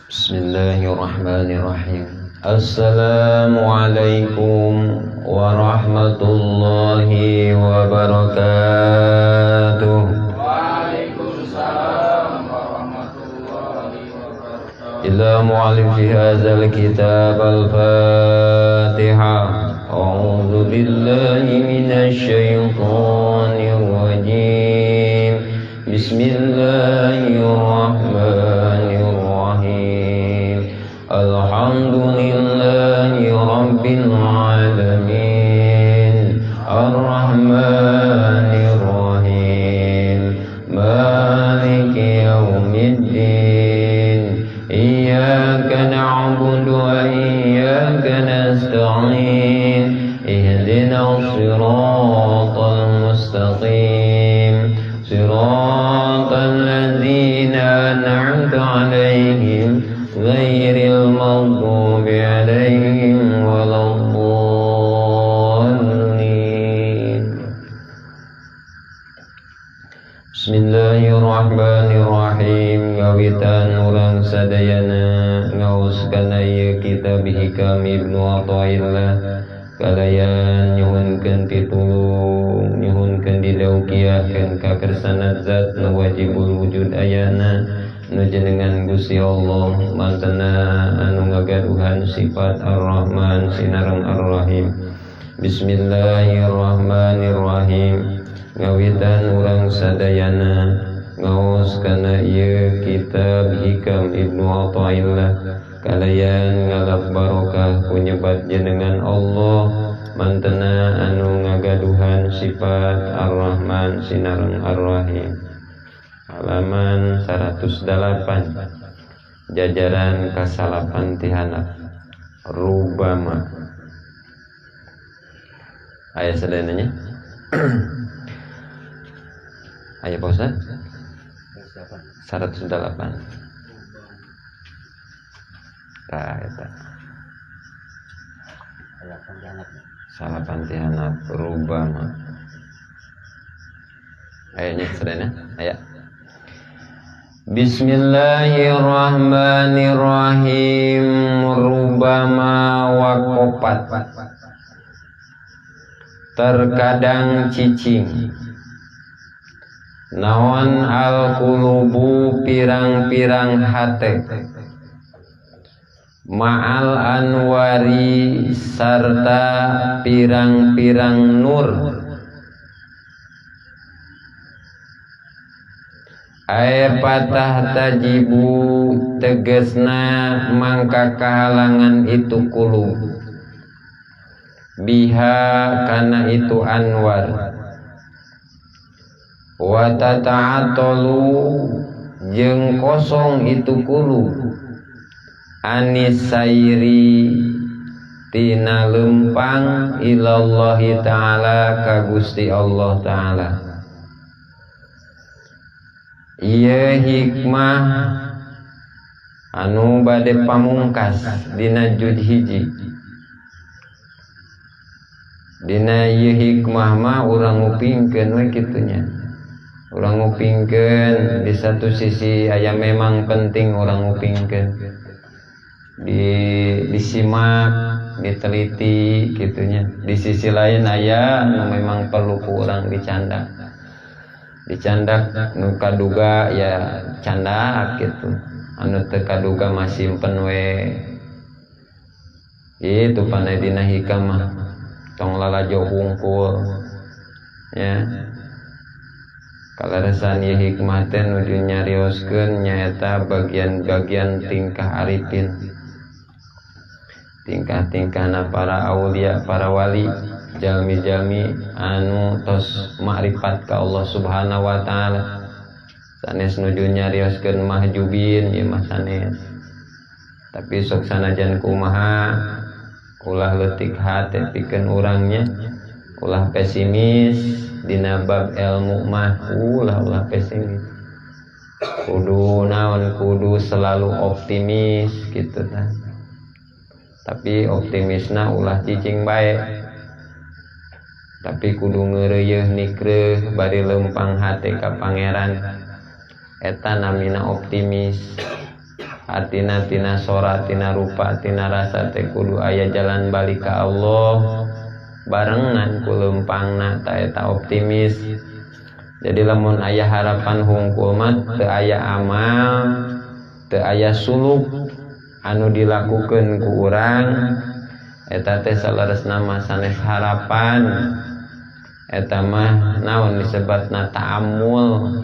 Bismillahirrahmanirrahim. Assalamualaikum warahmatullahi wabarakatuh. Waalaikumsalam warahmatullahi wabarakatuh. Ila mu'allif hadzal kitab al-Fatihah. A'udzu billahi minasy syaithanir rajim. Bismillahirrahmanirrahim. Alhamdulillahi rabbil alamin. Arrahmanir rahim. Maliki yaumiddin. Iyyaka na'budu wa iyyaka nasta'in. Ihdinas siratal mustaqim. Siratal ladzina an'amta 'alaihim ghairil maghdubi 'alaihim waladdallin. Bismillahirrahmanirrahim. Ngawitan urang sadayana ngaos kana ieu kitab Hikam Ibnu Athaillah kalayan nyuhunkeun pitulung, nyuhunkeun didaukiahkeun ka kersana zat nu wajibul wujud ayana nu jenengan Gusti Allah mantena anu ngagaduhan sifat Ar-Rahman sinareng Ar-Rahim. Bismillahirrahmanirrahim. Ngawitan urang sadayana ngaos kana ieu kitab Hikam Ibnu Athaillah kalayan ngalap barokah kunyebat jenengan Allah mantena anu ngagaduhan sifat Ar-Rahman sinareng Ar-Rahim. Halaman 108 jajaran kasalapan tihanap rubama. Aya sadananya. Aya Pak Ustaz? 108. Tah eta. Salapan tihanap rubama. Ayatnya sadayana aya. Bismillahirrahmanirrahim. Rubama wakopat, terkadang cicing. Naon al-qulubu pirang-pirang hate, ma'al anwari sarta pirang-pirang nur. Ae patah tajibu tegesna mangka kahalangan itu kulub biha kana itu anwar. Wa tata'atalu jeung kosong itu kulub anis sairi tina lempang ilallahi ta'ala ka Gusti Allah ta'ala. Ieu hikmah anu bade pamungkas dina juz hiji. Dina ieu hikmah mah urang ngupingkeun we kitu nya. Urang ngupingkeun di satu sisi aya memang penting urang ngupingkeun, disimak, diteliti gitunya. Di sisi lain aya nu memang perlu ku urang dicandak. Dicandak nu kaduga ya candak gitu. Anu teu kaduga mah simpen we. Itu pandai dina hikam mah. Tong lalajo hungkul. Ya. Kaleresan ieu hikmah teh nuju nyarioskeun nyaeta bagian-bagian tingkah arifin. Tingkah-tingkahna para aulia, para wali, jalmi-jalmi anu tos makrifat ka Allah Subhanahu wa taala. Sanes nuju nyarioskeun mahjubin ieu mah sanes. Tapi sok sanajan kumaha ulah leutik hate pikeun urangnya, ulah pesimis dina bab ilmu mah, ulah pesimis. Kudu naon, kudu selalu optimis gitu tah. Tapi optimisna ulah cicing bae. Tapi kudu ngeureuyeun nikreuh bari lempang hate ka pangeran. Eta namina optimis. Artina tina sora tina rupa tina rasa teh kudu aya jalan balik ka Allah barengan ku leumpangna ta eta optimis. Jadi lamun aya harapan hungkul mah teu aya amal, teu aya suluk anu dilakukeun ku urang eta teh saleresna mah sanes harapan. Eta mah naon disebutna ta'amul.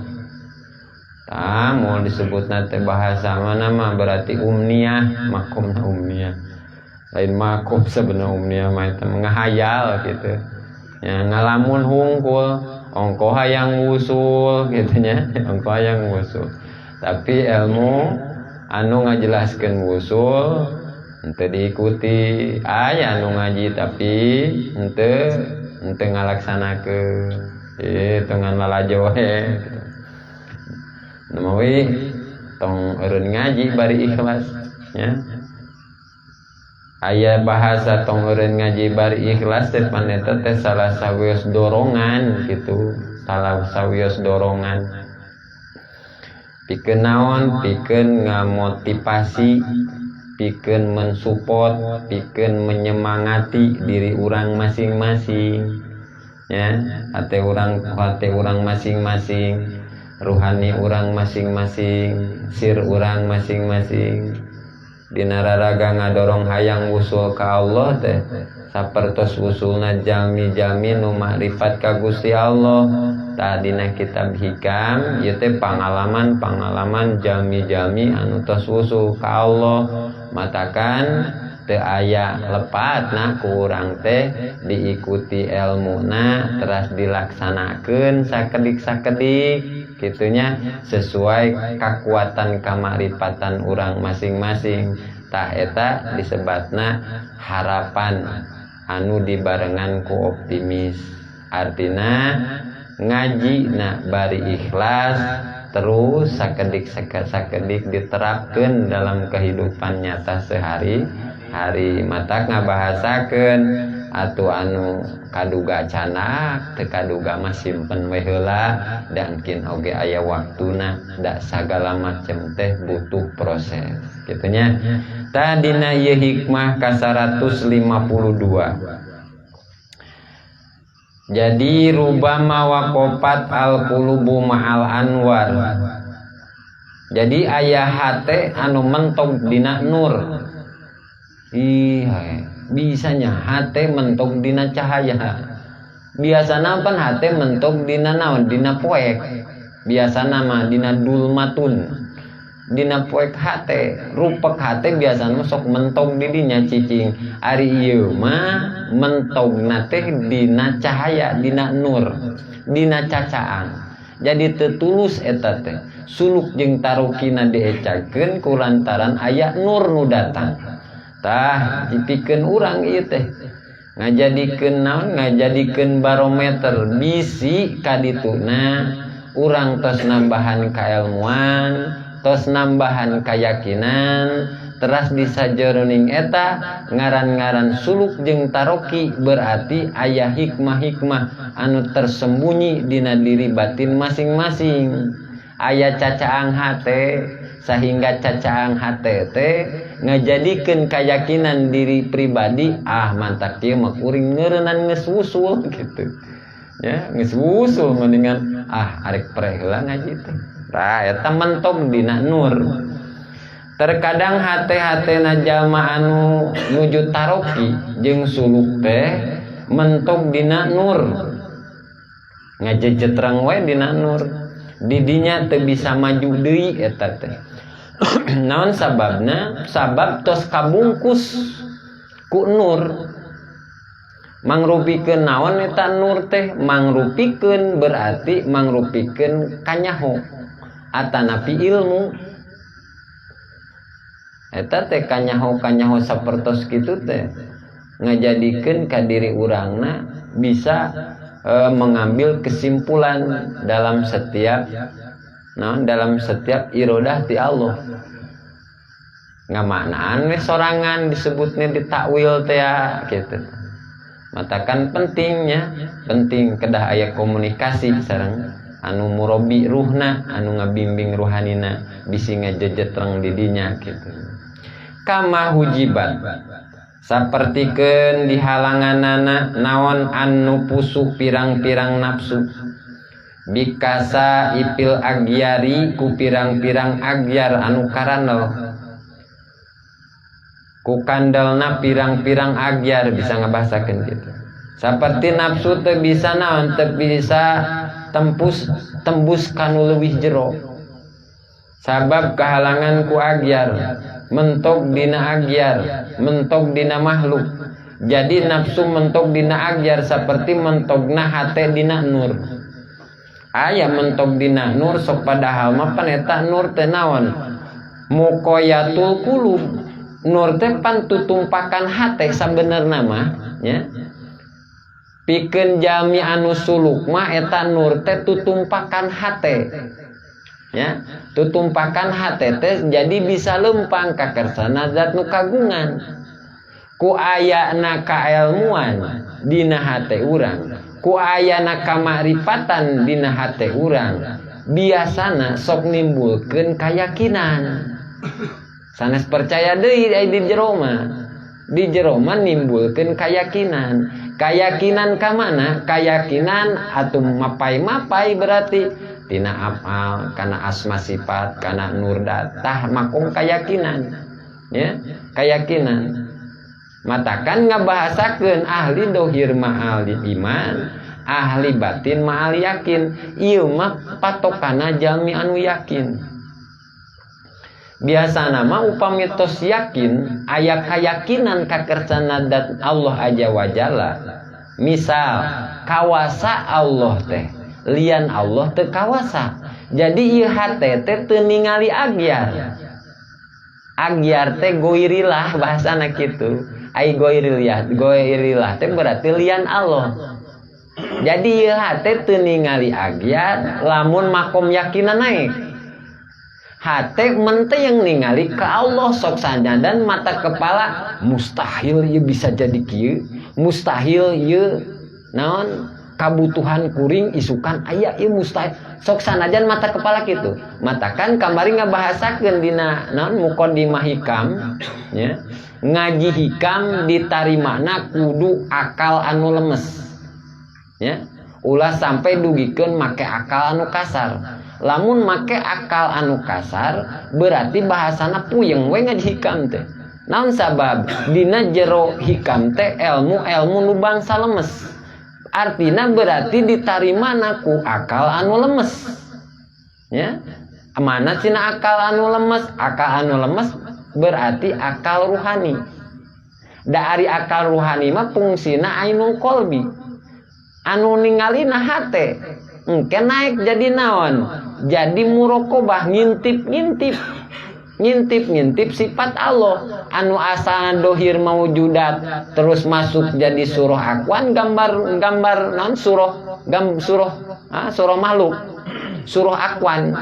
Ta'amul disebutna teh bahasa mana mah berarti umniah, makomna umniah. Lain makom sebenarnya umniah mah eta ngahayal gitu. Ya ngalamun hungkul, ongko hayang wusul gitu nya, ongko hayang wusul. Tapi ilmu anu ngajelaskeun wusul henteu diikuti. Aya anu ngaji tapi henteu ngalaksanakeun. Itu ngan lalajo we gitu. Namawi tong eureun ngaji bari ikhlas nya. Aya bahasa tong eureun ngaji bari ikhlas teh paneta teh salah sawios dorongan gitu, salah sawios dorongan. Pikeun naon? Pikeun ngamotivasi, pikeun mensupport, pikeun menyemangati diri urang masing-masing ya, hate urang masing-masing, ruhani urang masing-masing, sir urang masing-masing. Dina raraga ngadorong hayang wusul ka Allah teh sapertos wusulna jalmi-jalmi nu makrifat ka Gusti Allah. Tah dina kitab hikam ieu teh pangalaman-pangalaman jalmi-jalmi anu tos wusul ka Allah. Matakan teu aya lepatna ku urang teh diikuti elmuna teras dilaksanakeun sakedik-sakedik kitunya sesuai kakuatan kamakrifatan urang masing-masing. Tah eta disebatna harapan anu dibarengan ku optimis. Artina ngaji na bari ikhlas terus sakedik-sakedik diterapkeun dalam kehidupan nyata sehari-hari. Matak ngabahasakeun atuh anu kaduga canak teu kaduga mah simpen we heula dan kin oge aya waktuna da sagala macem teh butuh proses kitu nya. Tadina ieu hikmah ka 152. Jadi rubama waqafat al qulubu ma'al anwar. Jadi aya hate anu mentok dina nur. Ih, bisanya hate mentok dina cahaya. Biasana pan hate mentok dina naon? Dina poek. Biasana mah dina dulmatun. Dina poek hate, rupek hate biasana sok mentok di dinya cicing. Ari ieu mah mentokna teh dina cahaya, dina nur, dina cacaang. Jadi teu tulus eta teh. Suluk jeung tarokina diecakeun ku lantaran aya nur nu datang. Tah dipikeun urang ieu teh ngajadikeun naon? Ngajadikeun barometer bisi kadituna urang tos nambahan kaelmuan, tos nambahan kayakinan, teras disajeroning eta ngaran-ngaran suluk jeung taroki berarti aya hikmah-hikmah anu tersembunyi dina diri batin masing-masing. Aya cacaang hate sehingga cacaang hate teh ngajadikeun kayakinan diri pribadi, ah mantak ieu mah kuring neureunnan geus wusul gitu. Ya, geus wusul mendingan ah arek preh heula ngaji teh. Tah eta mentok dina nur. Terkadang hate-hatena jalma anu nuju taroki jeung suluk teh mentok dina nur. Ngajejetrang we dina nur. Didinya teu bisa maju deui eta teh. Naon sababna? Sabab tos kabungkus ku nur. Mangrupikeun naon eta nur teh? Mangrupikeun berarti mangrupikeun kanyaho atanapi ilmu. Eta teh kanyaho-kanyaho sapertos kitu teh ngajadikeun ka diri urangna bisa mengambil kesimpulan dalam setiap naon, dalam setiap irodah ti Allah. Ngamaknaan we sorangan disebutnya ditakwil teh ya, gitu. Matakan pentingnya, penting kedah aya komunikasi sareng Anu murabi ruhna, anu ngabimbing ruhanina bisi ngajejetreng di dinya kitu. Kama hujibat sapertikeun dihalanganana naon anu pusu pirang-pirang nafsu bikasa ipil agyari ku pirang-pirang agyar anu karanel ku kandalna pirang-pirang agyar bisa ngabahasakeun kitu. Saperti nafsu teu bisa naon teu bisa tembus kanu leuwih jero sabab kahalangan ku agyar mentok dina agyar mentok dina makhluk. Jadi nafsu mentok dina agyar seperti mentokna hate dina nur. Aya mentok dina nur sok padahal mah pan eta nur teh naon muqayatul qulub. Nur teh pan tutumpakan hate sabenerna mah nya. Pikeun jami anu suluk mah eta nur teh tutumpakan hate. Ya, tutumpakan hate teh jadi bisa lempang ka kersana zat nu kagungan. Ku ayana kaelmuan dina hate urang, ku ayana kamakrifatan dina hate urang, biasana sok nimbulkeun kayakinan. Sanes percaya deui di jero mah. Di jero mah nimbulkeun kayakinan. Kayakinan ka mana? Kayakinan atuh mapai-mapai berarti tina afal, kana asma sifat, kana nur datah makom kayakinan. Ya, kayakinan. Matakan ngabahasakeun ahli dohir ma'al iman, ahli batin ma'al yakin. Ieu mah patokana jalmi anu yakin. Biasana mah upami tos yakin, aya kayakinan ka kersana dat Allah aja wajala. Misal kawasa Allah teh, lian Allah teu kawasa. Jadi ieu hate teh teu ningali agyar. Agyar teh goirilah bahasana kitu. Ai goirilah, goirilah teh berarti lian Allah. Jadi ieu hate teu ningali agyar lamun makom yakinan naik. Hate mente yang ningali ke Allah sok dan mata kepala mustahil ieu bisa jadi kieu, mustahil ieu naon kabutuhan kuring isukan aya ieu mustahil sok sanajan mata kepala kitu. Matakan kamari ngabahasakeun dina naon muqaddimah hikam nya. Ngaji hikam ditarimana kudu akal anu lemes. Ya. Ulah sampai dugikeun make akal anu kasar. Lamun make akal anu kasar berarti bahasana puyeng we ngaji hikam teh. Naon sabab dina jero hikam teh ilmu-ilmu nu bangsa lemes. Artina berarti ditarimana ku akal anu lemes. Ya. Mana cina akal anu lemes? Akal anu lemes berarti akal ruhani. Da ari akal ruhani mah fungsina ainul qalbi. Anu ningalina hate. Engke naik jadi naon? Jadi muraqabah ngintip-ngintip. Ngintip-ngintip sifat Allah. Anu asalna dohir maujudat terus masuk jadi surah akwan gambar-gambar naon surah gam surah surah makhluk. Surah akwan.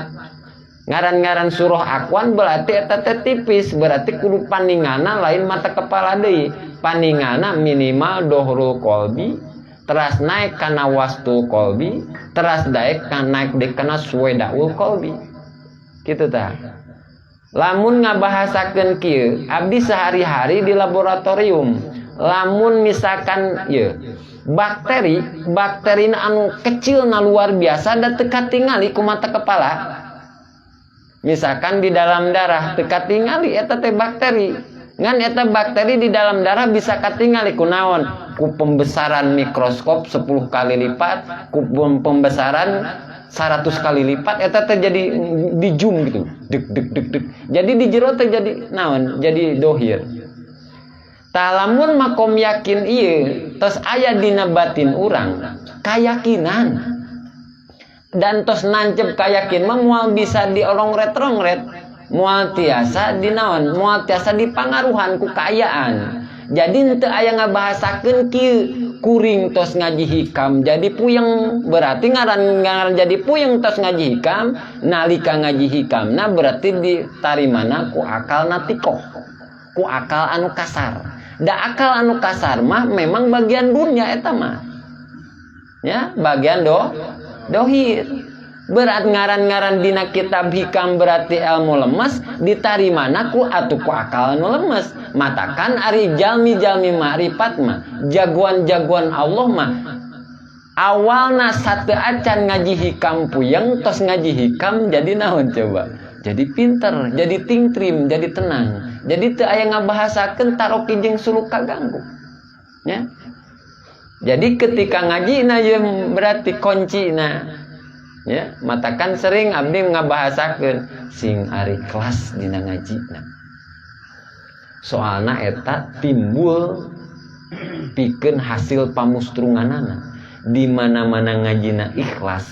Ngaran-ngaran surah akwan berarti eta teh tipis, berarti kudu paningana lain mata kepala deui. Paningana minimal dohrul qalbi, teras naik kana wastul qalbi, teras daek naik deui kana suwedaul qalbi. Kitu tah. Lamun ngabahasakeun kieu, abdi sehari-hari di laboratorium. Lamun misalkan ieu bakteri, bakteri anu kecil na luar biasa da teu katingali ku mata kepala. Misalkan di dalam darah teu katingali eta teh bakteri. Ngan eta bakteri di dalam darah bisa katingali ku naon? Ku pembesaran mikroskop 10 kali lipat, ku pembesaran 100 kali lipat eta teh jadi di zoom gitu. Dek dek dek dek. Jadi di jero teh jadi naon? Jadi dohir. Tah lamun makom yakin ieu tos aya dina batin urang, kayakinan. Dan tos nancep kayakin mah moal bisa diorongret-rongret, moal tiasa dinaon, moal tiasa dipangaruhan ku kaayaan. Jadi henteu aya ngabahasakeun kieu kuring tos ngaji hikam jadi puyeng, berarti ngaran jadi puyeng tos ngaji hikam, nalika ngaji hikamna berarti ditarimana ku akal natikoh, ku akal anu kasar. Da akal anu kasar mah memang bagian dunia eta mah. Ya, bagian dohir. Berat ngaran-ngaran dina kitab hikam berarti ilmu lemes ditarimana ku atuh ku akal nu lemes. Matakan ari jalmi-jalmi ma'rifat mah, jagoan-jagoan Allah mah awalna satu acan ngaji hikam puyeng, tos ngaji hikam jadi naon coba? Jadi pinter, jadi tingtrim, jadi tenang. Jadi teu aya ngabahasakeun taroki jeung suluk kaganggu. Ya. Jadi ketika ngaji na berarti kunci na. Ya, matakan sering abdi ngabahasakeun sing ari kelas dina ngajina. Soalna eta timbul pikeun hasil pamustrunganana. Di mana-mana ngajina ikhlas.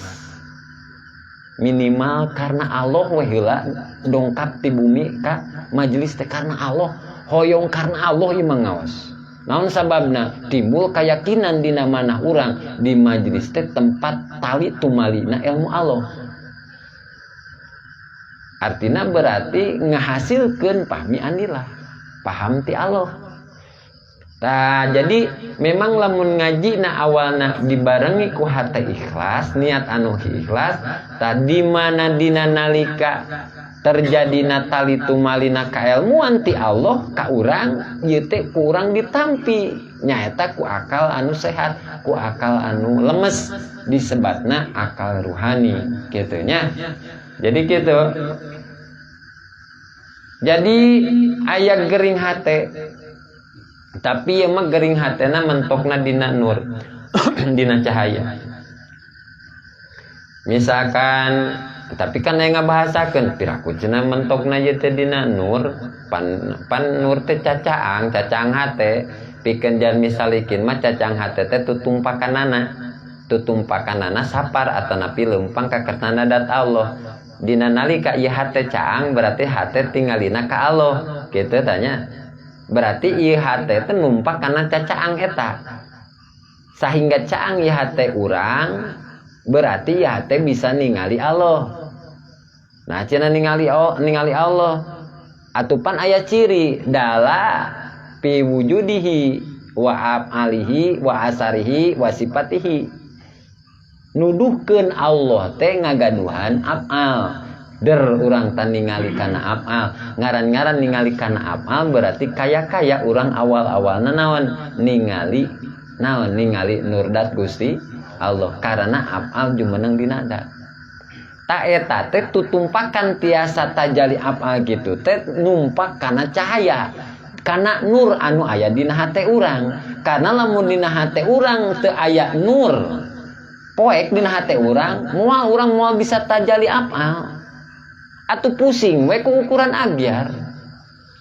Minimal karena Allah we heula dongkap ti bumi ka majelis teh karena Allah, hoyong karena Allah ieu mah ngaos. Naon sababna? Timbul keyakinan dina manah urang di majelis teh tempat tali tumalina ilmu Allah. Artinya berarti ngahasilkeun pahmi anilah, paham ti Allah. Nah, jadi memang lamun ngaji na awalna dibarengi ku hate ikhlas, niat anu ikhlas, tadi mana dina nalika terjadi natali tumalina kailmuan ti Allah ka urang ieu teh ku urang ditampi nyaeta ku akal anu sehat, ku akal anu lemes, disebatna akal ruhani kitu nya. Jadi kitu. Jadi aya gering hate, tapi ieu mah gering hatena mentokna dina nur, dina cahaya. Misalkan, tapi kan aya ngabahasakeun piraku cenah mentokna ieu teh dina nur, pan, pan nur teh cacaang, cacaang hate, pikeun jalmi salikin mah cacaang hate teh tutumpakanana. Tutumpakanana sapar atanapi leumpang ka kersana dat Allah. Dina nalika ieu hate caang berarti hate tingalina ka Allah, kitu tanya. Berarti ieu hate teh numpak kana cacaang eta. Sehingga caang ieu hate urang berarti ieu hate bisa ningali Allah. Nah, cenah ningali, oh, ningali Allah. Atupan aya ciri dala fi wujudihi wa af'alihi wa asarihi wa sifatihi. Nuduhkeun Allah teh ngagaduhan af'al. Der urang tan ningali kana af'al. Ngaran-ngaran ningali kana af'al berarti kaya-kaya urang awal-awalna naon? Ningali naon? Ningali nurdat Gusti Allah karena af'al jumeneng dina dat. Ta eta teh tutumpakan tiasa tajali af'al gitu teh numpak kana cahaya, kana nur anu aya dina hate urang. Karena lamun dina hate urang teu aya nur, poek dina hate urang, moal urang moal bisa tajali af'al. Atuh pusing we ku ukuran agyar,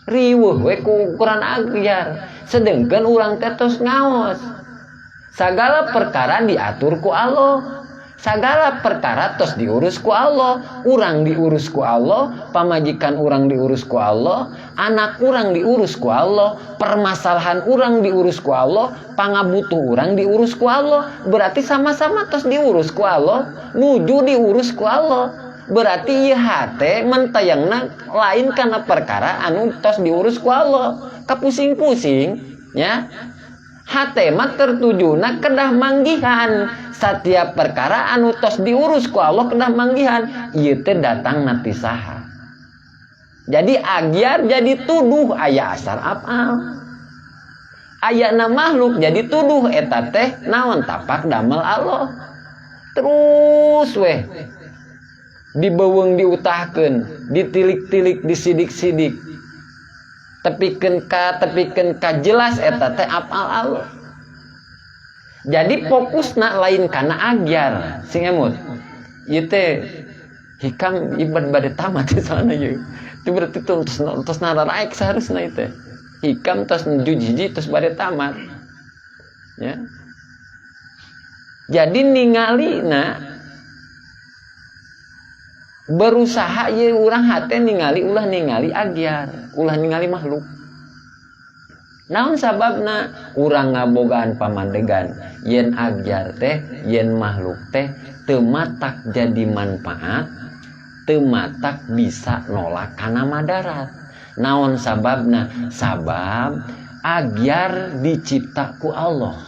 riweuh we ku ukuran agyar. Sedengkeun urang teh tos ngaos, sagala perkara diatur ku Allah, sagala perkara tos diurus ku Allah. Urang diurus ku Allah, pamajikan urang diurus ku Allah, anak urang diurus ku Allah, permasalahan urang diurus ku Allah, pangabutuh urang diurus ku Allah. Berarti sama-sama tos diurus ku Allah, nuju diurus ku Allah. Berarti ieu hate mentayangna lain karena perkara anu tos diurus ku Allah. Kapusing-pusing ya. Hate mah tertujuna kedah manggihan setiap perkara anu tos diurus ku Allah, kedah manggihan ieu teh datang ti saha. Jadi agyar jadi tuduh aya asar af'al, ayana makhluk jadi tuduh eta teh naon, tapak damel Allah. Terus weh dibeuweung, diutahkeun, ditilik-tilik, disidik-sidik, tepikeun ka jelas eta teh af'al Allah. Jadi fokusna lain kana agyar. Sing emut ieu teh hikam ibad bade tamat di sana ieu. Itu berarti tos tos nararaek seharusnya itu hikam tos juz hiji tos bade tamat ya. Jadi ningali na berusaha ye urang hate ningali, ulah ningali agyar, ulah ningali makhluk. Naon sababna? Urang ngabogaan pamandegan yen agyar teh, yen makhluk teh teu matak jadi manfaat, teu matak bisa nolak kana madarat. Naon sababna? Sabab agyar dicipta ku Allah.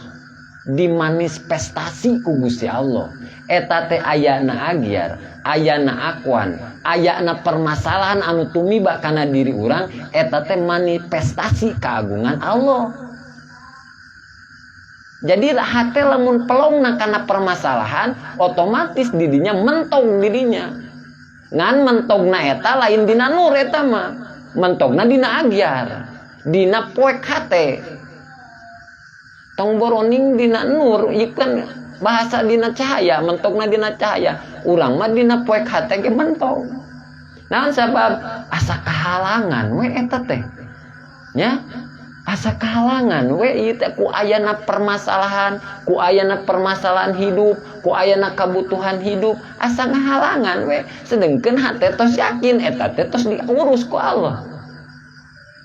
Dimanifestasi ku Gusti Allah eta teh ayana agyar, ayana akwan, ayana permasalahan anu tumiba kana diri urang, eta teh manifestasi keagungan Allah. Jadi hate lamun pelongna kana permasalahan, otomatis didinya mentog didinya. Ngan mentogna eta lain dina nur, eta mah mentogna dina agyar, dina poek hate. Tong boroning dina nur ieu kan bahasa dina cahaya, mentogna dina cahaya. Urang mah dina poek hate ge mentog. Naon sabab? Asa kahalangan we eta teh nya, asa kahalangan we ieu teh ku ayana permasalahan, ku ayana permasalahan hidup, ku ayana kabutuhan hidup, asa ngahalangan we. Sedengkeun hate tos yakin eta teh tos diurus ku Allah.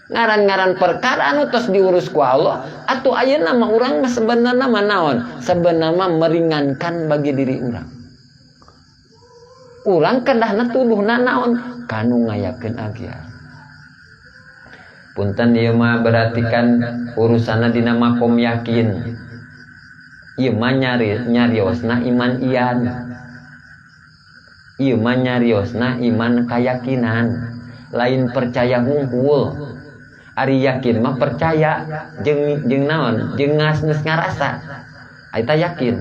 Ngaran-ngaran perkara anu tos diurus ku Allah atuh ayeuna mah urang mah sebenarna mah naon? Sebenarna mah meringankan bagi diri urang. Urang kedahna tuduhna naon? Kanu ngayakeun agyar. Punten, ieu mah berarti kan urusanna dina makom yakin. Ieu mah nyariosna iman ian. Ieu mah nyariosna iman kayakinan, lain percaya hungkul. Ari yakin mah percaya jeung jeung naon? Jeung geus ngarasa. Eta yakin.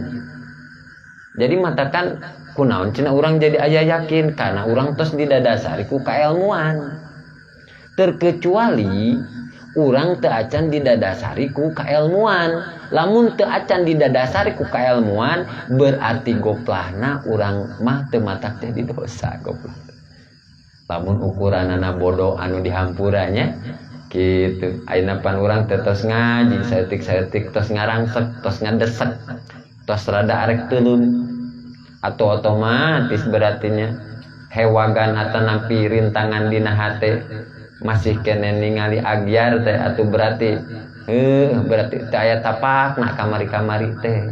Jadi matakan kunaon cenah urang jadi aya yakin, karena urang tos didadasari ku kaelmuan. Terkecuali urang teu acan didadasari ku kaelmuan. Lamun teu acan didadasari ku kaelmuan, berarti goplahna urang mah teu matak jadi dosa goplah. Lamun ukuranana bodoh anu dihampuranya gitu. Ayeuna pan urang teh tos ngaji saeutik-saeutik, tos ngarangsek, tos ngadesek, tos rada arek teuleum atau otomatis berartinya hewagan atanapi rintangan dina hate masih kene ningali agyar teh atau berarti berarti teu aya tapakna kamari-kamari teh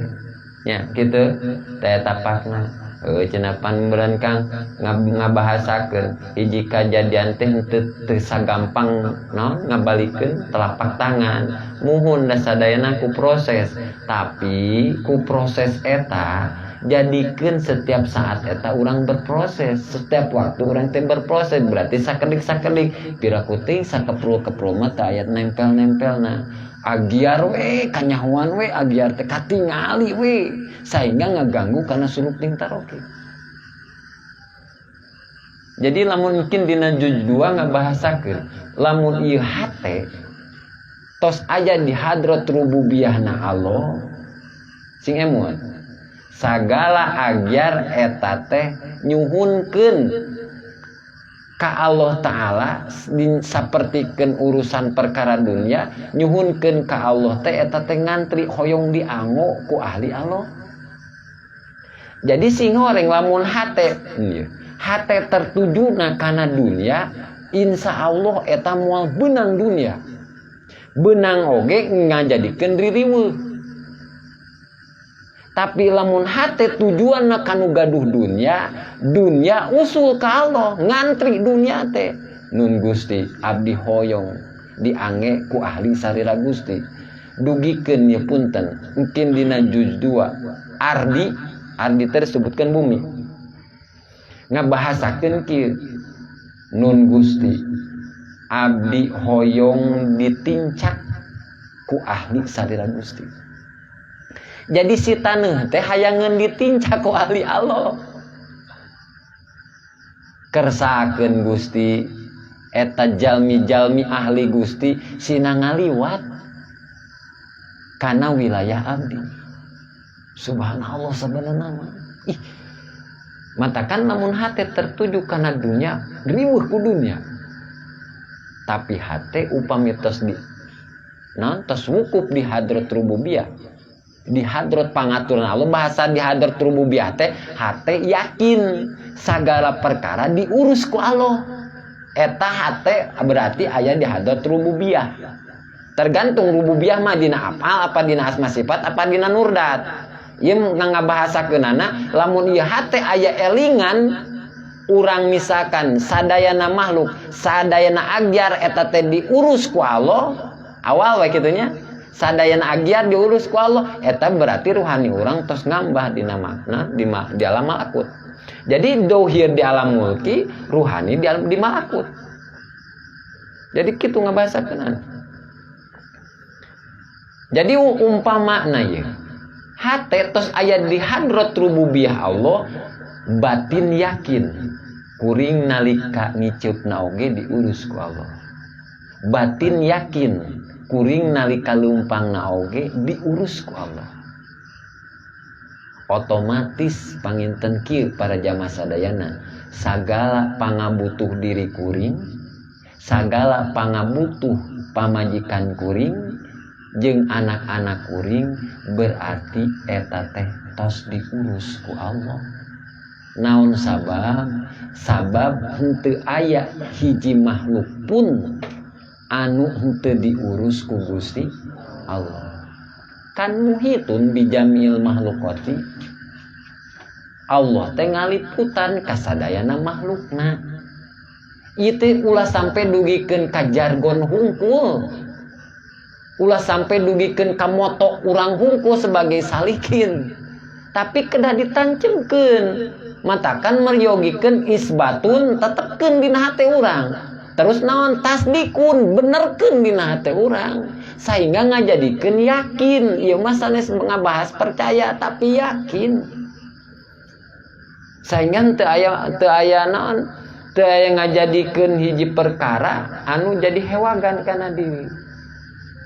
nya gitu, teu aya tapakna. Cenah pan meureun Kang ngabahasakeun hiji kajadian teh teu teu sagampang naon ngabalikeun telapak tangan. Muhun, da sadayana ku proses, tapi ku proses eta jadikeun setiap saat eta urang berproses, setiap waktu urang teh berproses, berarti sakedik-sakedik piraku teh sakeprul-keprul mah teh aya nempel-nempelna agyar we, kanyahoan we agyar teh katingali we, sehingga ngaganggu karena suluk ting taroki. Jadi lamun mungkin dina juz 2 ngabahasakeun lamun ieu hate tos aya di hadrat rububiyahna Allah, sing emun sagala agyar eta teh nyuhunkeun ka Allah Ta'ala, sapertikeun urusan perkara dunia nyuhunkeun ka Allah teh eta teh ngantri hoyong dianggo ku ahli Allah. Jadi sing horeng lamun hate ieu hate tertujuna kana dunia, insya Allah eta moal beunang dunia, beunang oge ngajadikeun ririweuh. Tapi lamun hate tujuanna kanu gaduh dunia, dunia usul ka Allah, ngantri dunia teh, "Nun Gusti, abdi hoyong diange ku ahli sarira Gusti." Dugikeun ye punten mungkin dina juz 2 ardi, ardi teh disebutkan bumi, ngabahasakeun kieu, "Nun Gusti, abdi hoyong ditincak ku ahli sarira Gusti." Jadi si taneuh teh hayangeun ditincak ku ahli Allah. "Kersakeun Gusti, eta jalmi-jalmi ahli Gusti sina ngaliwat kana wilayah abdi." Subhanallah, sebenarnya mah ih matakan lamun hate tertuju kana dunia, riweuh ku dunia. Tapi hate upami tos di naon, tos wukuf di hadrat rububiyah, di hadrat pangaturan Allah. Bahasa di hadrat rububiyah teh hate yakin segala perkara diurus ku Allah, eta hate berarti aya di hadrat rububiyah. Tergantung rububiyah mah dina afal apa dina asma sifat apa dina nurdat. Ieu ngabahasakeunana lamun ieu hate aya elingan urang, misalkan sadayana makhluk, sadayana agyar eta teh diurus ku Allah awal we kitu nya. Sadayana agiar diurus ku Allah. Eta berarti ruhani urang tos ngambah dina makna di alam malakut. Jadi dohir di alam mulki, ruhani di alam di malakut. Jadi kitu ngabahasakeun. Jadi umpamana ieu hate tos aya di hadrat rububiyah Allah, batin yakin kuring nalika ngiceupna oge diurus ku Allah. Batin yakin kuring nalika leumpangna oge diurus ku Allah. Otomatis panginten kieu para jamaah sadayana, sagala pangabutuh diri kuring, sagala pangabutuh pamajikan kuring jeung anak-anak kuring, berarti eta teh tos diurus ku Allah. Naon sabab? Sabab henteu aya hiji makhluk pun anu henteu diurus ku Gusti Allah. Kan muhitun bijamil makhlukati. Allah teh ngaliputan kasadayana makhlukna. Ieu teh ulah sampai dugikeun ka jargon hungkul. Ulah sampai dugikeun ka moto urang hungkul sebagai salikin. Tapi kedah ditancemkeun. Matakan meryogikeun isbatun tetepkeun dina hate urang. Terus naon tasdikun benerkeun dina hate urang sehingga ngajadikeun yakin. Ieu mah sanes ngabahas percaya tapi yakin. Sehingga teu aya naon, teu aya ngajadikeun hiji perkara anu jadi hewagan kana diri.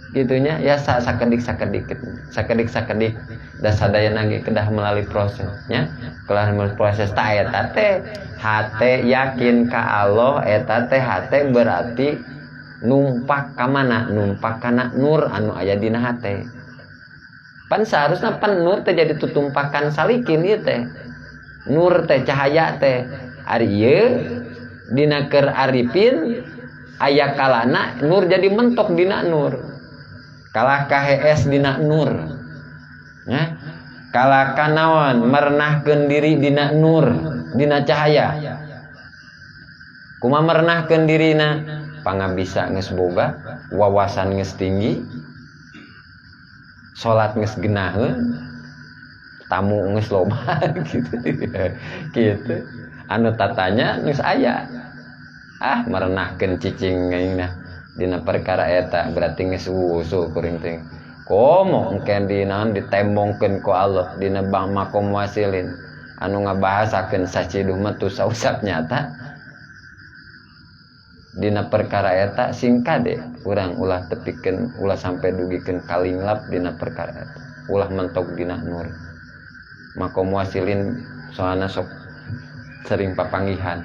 Gitunya ya, sakedik-sakedik sakedik-sakedik da sadayana ge kedah melalui prosesnya, kelah melalui proses. Ta eta teh hate yakin ka Allah, eta teh hate berarti numpak ka mana, numpak kana nur anu aya dina hate. Pan seharusnya pan nur teh jadi tutumpakan salikin ieu teh nur teh cahaya teh ari ieu dina keur arifin aya kalana nur jadi mentok dina nur, kalah KHS dina nur ya, kalah kanaon merenahkeun diri dina nur, dina cahaya. Kumaha merenahkeun dirina? Pangabisa geus boga, wawasan geus tinggi, salat geus geunaheun, tamu geus loba gitu gitu, anu tatanya geus aya. Ah, merenahkeun cicing aingna dina perkara eta berarti geus usul kuring teh. Komo engke dina ditembongkeun ku Allah dina bang makom wasilin anu ngabahasakeun saciduh mah tu sausap nyata dina perkara eta. Sing kade urang ulah tepikeun, ulah sampai dugikeun kalinglap dina perkara eta, ulah mentok dina nur. Makom wasilin soalna sok sering papanggihan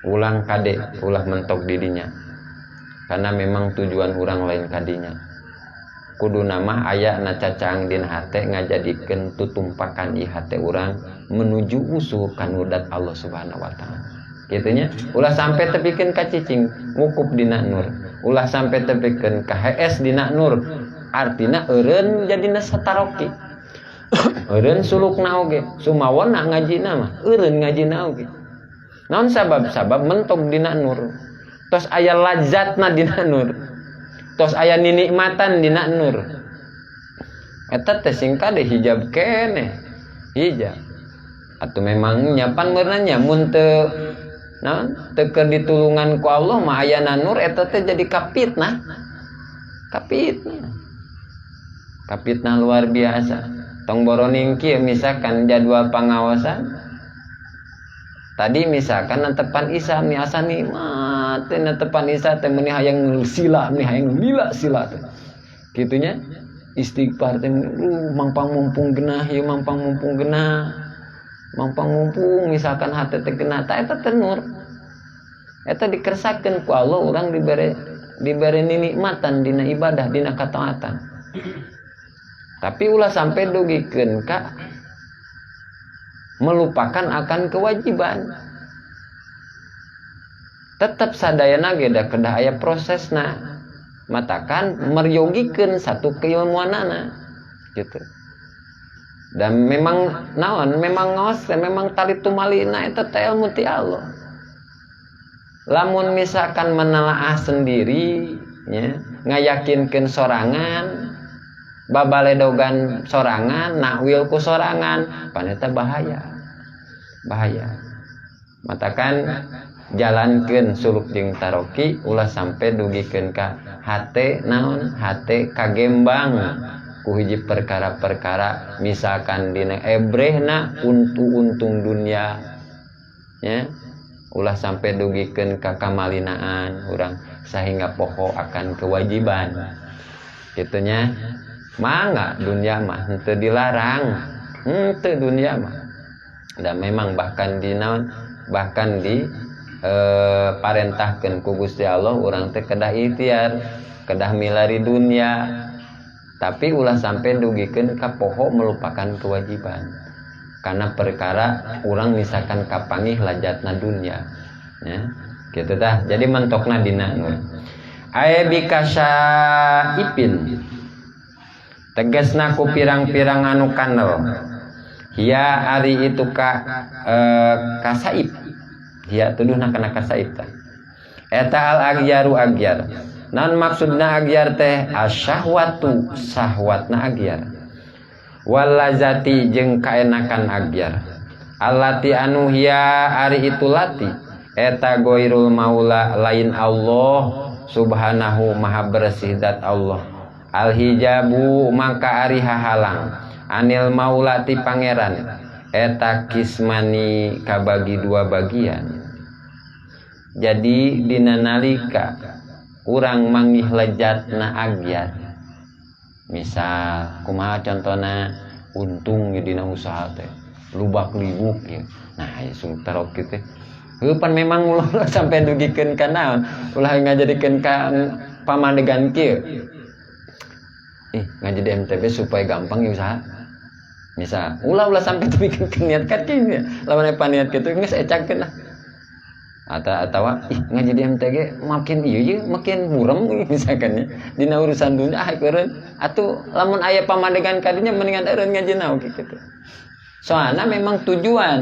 ulang, kade ulah mentok didinya karena memang tujuan urang lain kadinya. Kudu nama aya na cacang dina hate ngajadikeun tutumpakan i hate urang menuju usul kanudat Allah Subhanahu wa taala. Gitunya ulah sampai tepikeun ka cicing wukuf dina nur, ulah sampai tepikeun ka HS dina nur, artina eureun jadina sataroki, eureun sulukna oge sumawona ngajina mah eureun ngajina oge. Naon sabab? Sabab mentok dina nur, tos aya lazatna dina nur, tos aya ninikmatan dina nur. Eta teh sing kade hijab keneh hijab atau memang nyapan meureunan mun teu naon teu keur ditulungan ku Allah mah ayana nur eta teh jadi kapitnah, kapitnah, kapitnah luar biasa. Tong boroning kieu, misalkan jadwal pengawasan tadi, misalkan netepan isa nih, asa nikmat teh netepan isa teh, meuni hayang sila, meuni hayang lila sila teh kitunya, istighfar teh mangpang mumpung genah ieu, mangpang mumpung genah, mangpang mumpung misalkan hate teh genah. Ta eta teh nur eta dikersakeun ku Allah, urang dibere ninikmatan dina ibadah, dina kataatan. Tapi ulah sampai dugikeun ka melupakan akan kewajiban. Tetap sadayana ge da kedah aya prosesna, matakan meryogikeun satu keilmuanana gitu. Dan memang naon, memang ngaos, memang tali tumalina eta teh ilmu ti Allah. Lamun misalkan menelaah sendiri nya, ngayakinkeun sorangan. Babaledogan sorangan, nakwil ku sorangan, paneta bahaya. Bahaya. Matakan jalankeun suluk jeung taroki ulah sampai dugikeun ka hate naon, hate kagembang ku hiji perkara-perkara misalkan dina ebrehna untung dunia ya, ulah sampai dugikeun ka kamalinaan urang sehingga poho akan kewajiban gitunya. Mangga dunia mah henteu dilarang, henteu dunia mah. Dan memang bahkan di naon, bahkan di parentahkeun ku Gusti Allah urang teh kedah ikhtiar, kedah milari dunia. Tapi ulah sampai dugikeun ka poho melupakan kewajiban. Karena perkara urang misalkan kapanggih lajatna dunia. Ya, gitu tah. Jadi mentokna dina nur. Ae bikasaipin. Tegasna ku pirang-pirang anu kanel. Hia ari itu ka kasaib. Hia tuduhna kana kasaib tah. Eta al agyaru agyar. Naon maksudna agyar teh? Asyahwatu sahwatna agyar. Walazati jeung kaenakan agyar. Allati anu hia ari itu lati eta goirul maula lain Allah subhanahu maha bersih zat Allah. Alhijabu maka ari hahalang anil maula ti pangeran eta kismani kabagi dua bagian. Jadi dina nalika urang manggih lejatna agyar, misal kumaha contona untung dina usaha teh lubak libuk ya. Nah ya suluk tarok teh heupan memang ulah sampai dugikeun ka naon, ulah ngajadikeun ka pamadegan kieu. Ngaji di MTB supaya gampang ya usaha. Misal ulah-ulah sampai dipikirkan niat kan kieu ya. Lamun aya niat kitu geus ecakeun lah. Atawa ih ngaji di MTG makin ieu ieu makin burem misalkan ya. Dina urusan dunia ah eureun atuh lamun aya pamadegan kadinya mendingan eureun ngaji naon kitu. Soalna memang tujuan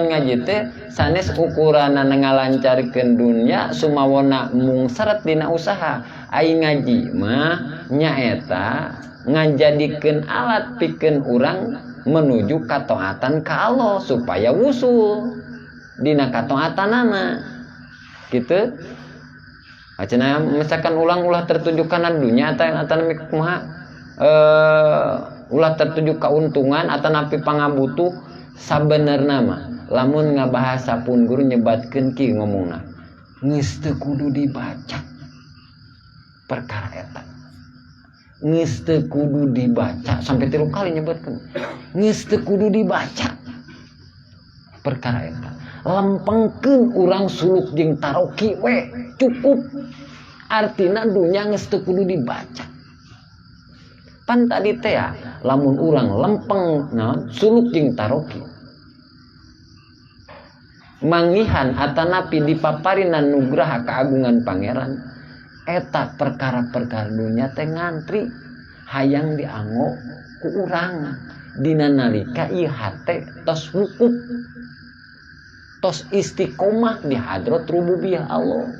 ngaji teh sanes ukuranna ngalancarkeun dunia sumawona mung seret dina usaha. Ai ngaji mah nyaeta ngajadikeun alat pikeun urang menuju kataatan ka Allah supaya wusul dina kataatanana gitu. Cenah misalkan ulang ulah tertuju kana dunya atau kumaha, ulah tertuju keuntungan atau napi pangabutuh. Sabenerna mah lamun ngabahasa pun guru nyebatkeun ki ngomongna geus teu kudu dibaca perkara eta, geus teu kudu dibaca sampai 3 kali nyebatkeun geus teu kudu dibaca perkara eta, lempengkeun urang suluk jeung taroki we cukup. Artina dunya geus teu kudu dibaca. Pan tadi teh ya, lamun urang lempeng naon suluk jeung taroki manggihan atanapi dipaparinan nugraha keagungan pangeran eta perkara-perkara dunya teh ngantri hayang dianggo ku urang dina nalika ieu hate tos wukuf tos istiqomah di hadrat rububiyah Allah.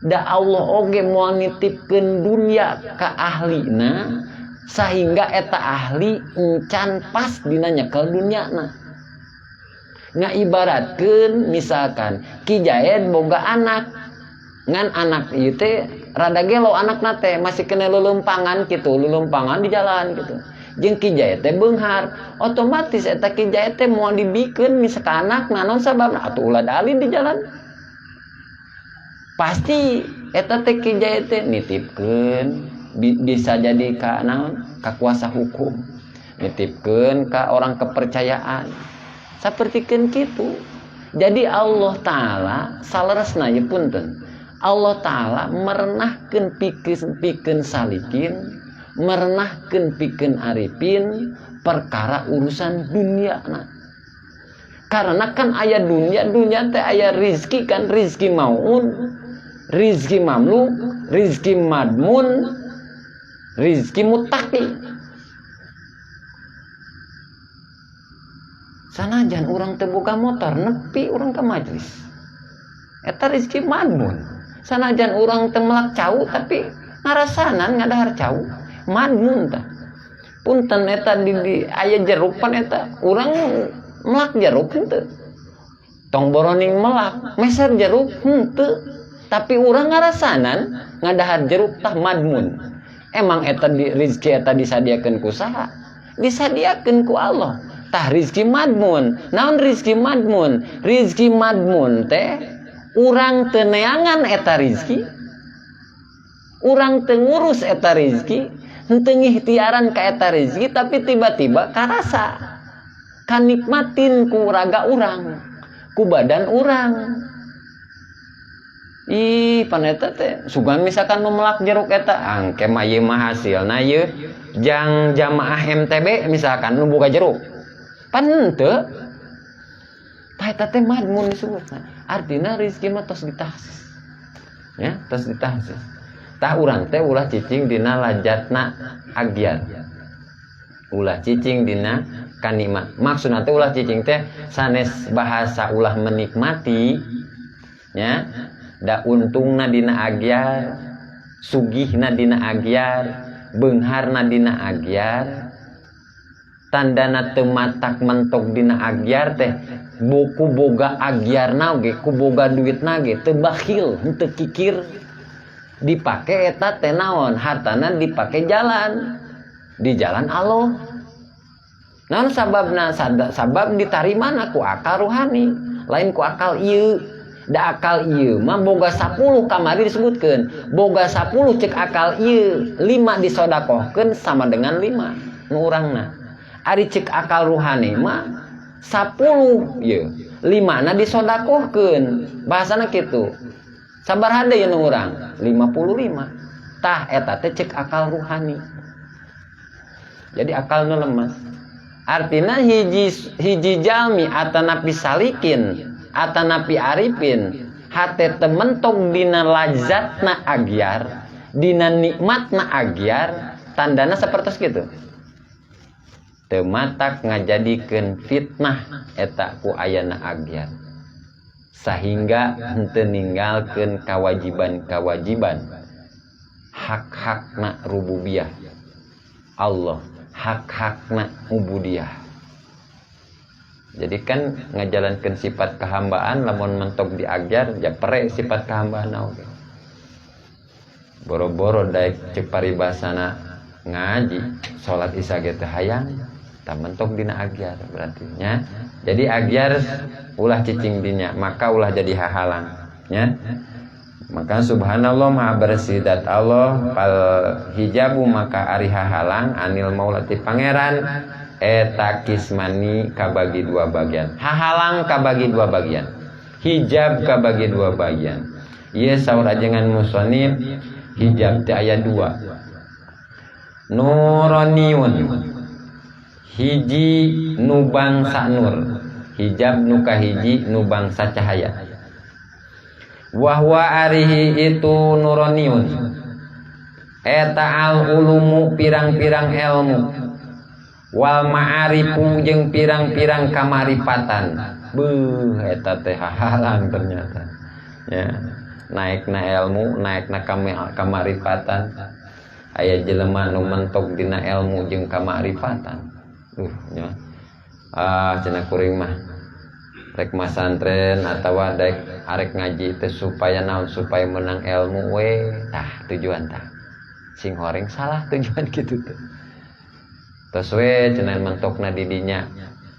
Da Allah oge moal nitipkeun dunya ka ahlina sehingga eta ahli encan pas dina nyekel dunyana. Ngaibaratkeun misalkan Ki Jaed boga anak, ngan anak ieu teh rada gelo anakna teh masih kena leuleumpangan kitu, leuleumpangan di jalan gitu. Jeung Ki Jaed teh beunghar, otomatis eta Ki Jaed teh moal dibikeun misa ka anakna, naon sababna atuh ulah dalin di jalan. Pasti eta teh Ki Jaed teh nitipkeun bisa jadi ka naon ka kuasa hukum, nitipkeun ka orang kepercayaan. Sapertikeun kitu. Jadi Allah Ta'ala saleresna ieu punten. Allah Ta'ala merenahkeun pikeun salikin, merenahkeun pikeun arifin perkara urusan dunia na. Karena kan aya dunia, dunia teh aya rizki kan, rizki maun, rizki mamluk, rizki madmun, rizki muttaqi. Sanajan urang teu boga motor nepi urang ke majelis. Eta rizki madmun. Sanajan urang teu melak cau tapi Ngarasanan ngadahar cau madmun tah. Punten eta di aya jeruk pan eta urang melak jeruk henteu. Tong boroning melak, meser jeruk henteu. Tapi urang ngarasanan ngadahar jeruk tah madmun. Emang eta di rizki eta disadiakeun ku saha? Disadiakeun ku Allah. Tah rizki madmun. Naon rizki madmun? Rizki madmun teh urang teu neangan eta rizki. Urang teu ngurus eta rizki, henteu ngihtiaran ka eta rizki, tapi tiba-tiba karasa. Kanikmatin ku raga urang, ku badan urang. Ih, pan eta teh sugan misalkan nu melak jeruk eta, angke mah ieu mah hasilna ieu jang jamaah MTB misalkan nu boga jeruk. Pan henteu. Tah eta teh madmun disebutna. Artina rizki mah tos ditahsis. Ya, tos ditahsis. Tah urang teh ulah cicing dina lajatna agyar. Ulah cicing dina kanikmat. Maksudna teh ulah cicing teh sanes bahasa ulah menikmati nya. Da untungna dina agyar, sugihna dina agyar, beungharna dina agyar, tandana teu matak mentok dina agyar teh buku boga agyarna oge, ku boga duitna ge teu bakhil, henteu kikir. Dipake eta teh naon? Hartana dipake jalan, di jalan Allah. Naon sababna? Sabab ditarimana ku akal ruhani, lain ku akal ieu. Da akal ieu mah boga 10 kamari disebutkeun. Boga 10 cek akal ieu, 5 disodakohkeun sama dengan 5 nu urangna. Ari cek akal ruhani mah 10 ieu, 5 na disodakohkeun. Bahasana kitu. Sabaraha deui nu urang? 55. Tah eta teh cek akal ruhani. Jadi akal nu lemes. Artina hiji jalmi atanapi salikin atanapi arifin hate tementok dina lazatna agyar, dina nikmatna agyar, tandana sapertos kitu. Teu matak ngajadikeun fitnah eta ku ayana agyar. Sahingga henteu ninggalkeun kawajiban-kawajiban hak-hakna rububiyah Allah, hak-hakna ubudiyah. Jadi kan ngajalankeun sifat kehambaan lamun mentok diajar ya pere sifat kehambaan oge. Boro-boro daek cek paribasana ngaji salat isya ge teu hayang tah mentok dina agyar berarti nya. Jadi agyar ulah cicing dinya, maka ulah jadi hahalang nya. Maka subhanallah maha bersih dat Allah fal hijabu maka ari hahalang anil maulati pangeran eta kismani kabagi dua bagian. Hahalang kabagi dua bagian. Hijab kabagi dua bagian. Ieu saur ajengan musonib hijab teh aya dua. Nuraniun hiji nu bangsa nur. Hijab nu kahiji nu bangsa cahaya. Wahwa arihi itu nuraniun eta al ulumu pirang-pirang ilmu wal ma'arifu jeung pirang-pirang kamaripatan. Beuh eta teh hahalang ternyata ya, naekna ilmu naekna kamaripatan. Aya jelema nu mentok dina ilmu jeung kamaripatan. Nya ah cenah kuring mah rek masantren atawa daek arek ngaji teh supaya naon, supaya menang ilmu we. Tah tujuan tah sing horeng salah tujuan kitu teh. Tos we cenah mentokna di dinya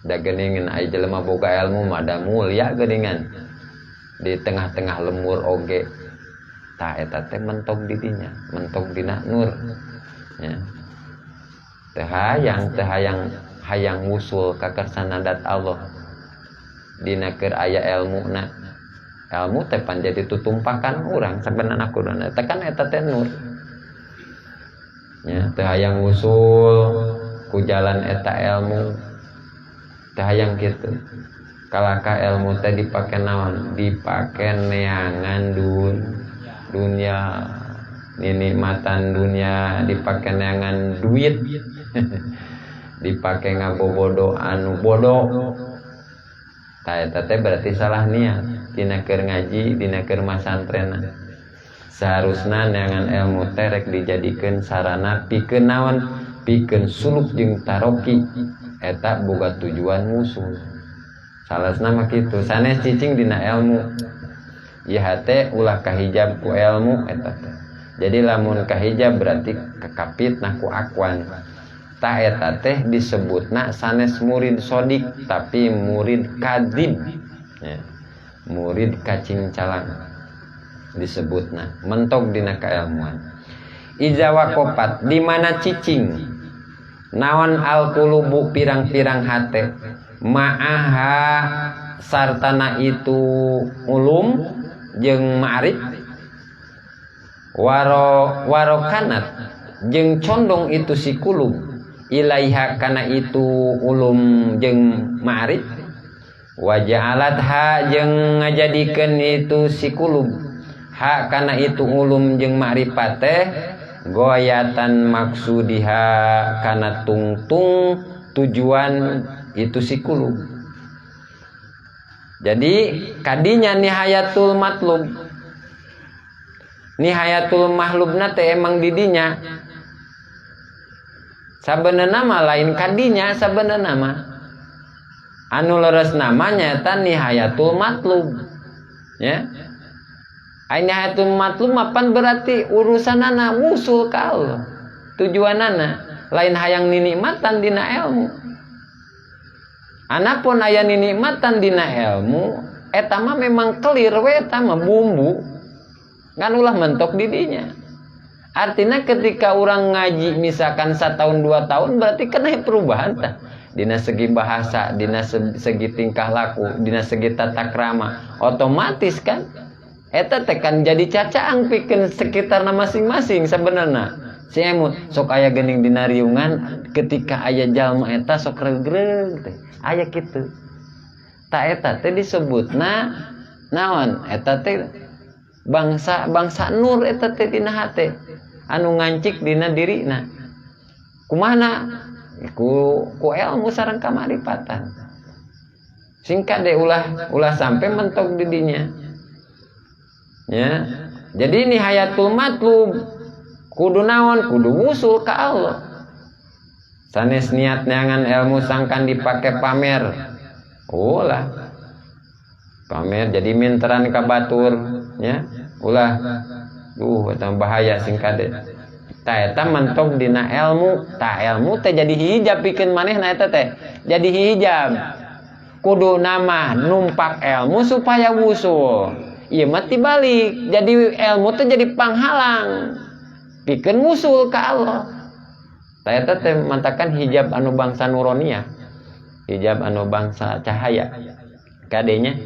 da geuningan aya jelema boga ilmu mah da mulia geuningan di tengah-tengah lemur oge. Tah eta teh mentok di dinya, mentok dina nur nya. Teh hayang hayang wusul ka kersana dat Allah dina keur aya elmuna. Elmu teh pan jadi tutumpakan urang sabenerna kuduna teh kan eta teh nur nya. Teh hayang wusul ku jalan eta elmu teh hayang kitu. Kalaka elmu teh dipake naon? Dipake neangan dunia, ninikmatan dunia, dipake neangan duit, dipake ngabobodo anu bodoh. Tah eta teh berarti salah niat dina keur ngaji, dina keur masantrenna. Seharusna neangan ilmu teh rek dijadikeun sarana pikeun naon? Pikeun suluk jeung taroki eta boga tujuan musuh. Salasna mah kitu, sanes cicing dina ilmu. Ieu hate ulah kahijab ku ilmu eta teh. Jadi lamun kahijab berarti kakapitnah ku akwan. Tah eta teh disebutna sanes murid sodik tapi murid kadib. Ya. Murid kacing calang disebutna mentok dina kailmuan. Iza waqofat di mana cicing naon alqulubu pirang-pirang hate ma'aha sartana itu ulum jeung ma'arif waro warokanat jeung condong itu si kulub ilaiha kana itu ulum jeung ma'arif waja'alatha jeung ngajadikeun itu si kulub ha kana itu ulum jeung ma'rifat teh goyatan maksudiha kana tungtung tujuan itu si kulub. Jadi kadinya nihayatul matlub, nihayatul mahlubna teh emang didinya. Sabenerna mah lain kadinya, sabenerna mah anu leres namanya eta nihayatul matlub. Ya. Ai nihayatul matlub mah pan berarti urusanana wusul ka Allah. Tujuanana lain hayang ninikmatan dina ilmu. Anapun aya ninikmatan dina ilmu eta mah memang clear we, eta mah bumbu. Ngan ulah mentok didinya. Artinya ketika orang ngaji misalkan 1 tahun 2 tahun berarti kena perubahan tah. Dina segi bahasa, dina segi tingkah laku, dina segi tata krama, otomatis kan eta teh kan jadi cacaang pikeun sekitarna masing-masing sebenarna. Si emut sok aya geuning dina riungan ketika aya jalma eta sok regreg teh. Aya kitu. Ta eta teh disebutna naon? Eta teh bangsa bangsa nur eta teh dina hate anu ngancik dina dirina. Kumana? Ku ilmu sareng kamaripatan. Singkat deh ulah sampai mentok didinya. Ya. Jadi ini hayatul matlub kudu naon? Kudu wusul ka Allah. Sanes niat neangan ilmu sangkan dipake pamer. Ulah. Pamer jadi minteran ka batur, ya. Ulah. Duh, eta bahaya sing kade. Ta eta mentok dina ilmu, ta ilmu teh jadi hijab pikeun manehna eta teh. Jadi hijab. Kudu nama numpak ilmu supaya wusul. Ieu mah tibalik, jadi ilmu teh jadi panghalang pikeun wusul ka Allah. Ta eta teh mantakan hijab anu bangsa nuronia, hijab anu bangsa cahaya. Kadenya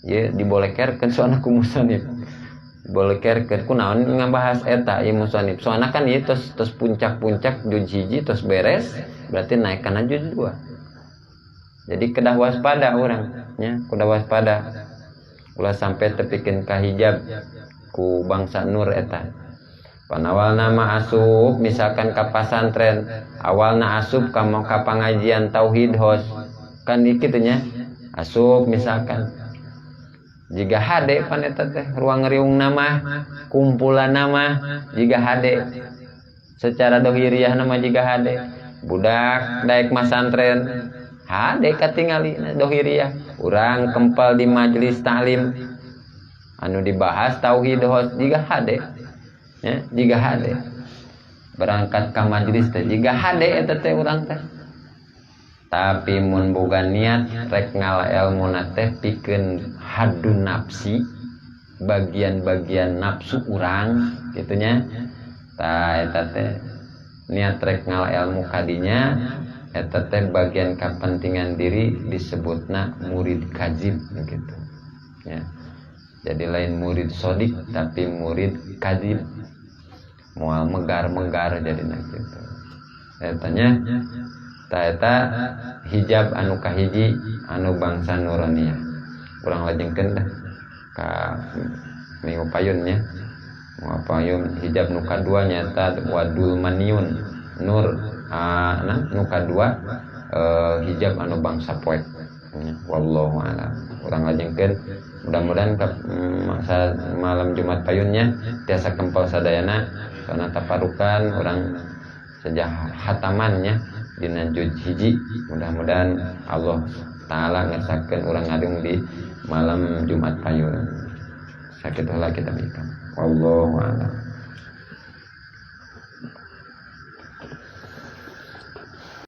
ieu dibolekerkeun soalna ku musonib. Dibolekerkeun kunaon ngabahas eta ieu musonib. Soalna kan ieu tos puncak-puncak juz hiji tos beres, berarti naik kana juz 2. Jadi kedah waspada urang nya, kedah waspada. Ulah sampai tepikeun ka hijab ku bangsa nur eta. Panawalna mah asup misalkan ka pasantren, awalna asup ka pangajian tauhid hos. Kan kitu nya. Asup misalkan. Jiga hade pan eta teh ruang riung nama, kumpulan nama jiga hade. Secara dohiriah nama jiga hade. Budak daek masantren hade katingali dohiriah. Urang kempal di majelis taklim anu dibahas tauhid hos jiga hade. Ya, jiga hade. Berangkat ka majelis teh jiga hade eta teh urang teh. Tapi mun boga niat rek ngala elmuna teh pikeun hadun nafsi, bagian-bagian nafsu urang kitu nya. Tah eta teh niat rek ngala ilmu kadinya eta teh bagian kepentingan diri disebutna murid kazib gitu ya. Jadi lain murid sodik tapi murid kazib, moal megar-megar jadina gitu. Etanya ta eta hijab anu kahiji anu bangsa nuraniyah. Urang lajengkeun dah ka minggu payun nya. Minggu payun hijab nu kadua nyata wadul maniun nur nah nu kadua hijab anu bangsa poek. Wallahu a'lam. Urang lajengkeun Mudah-mudahan masa malam Jumat payunnya tiasa kempal sadayana karena taparukan orang sejak hatamannya dina juz hiji. Mudah-mudahan Allah Ta'ala ngersakeun urang ngadung di malam Jumat payun. Sakitulah kita berikan. Wallahu a'lam.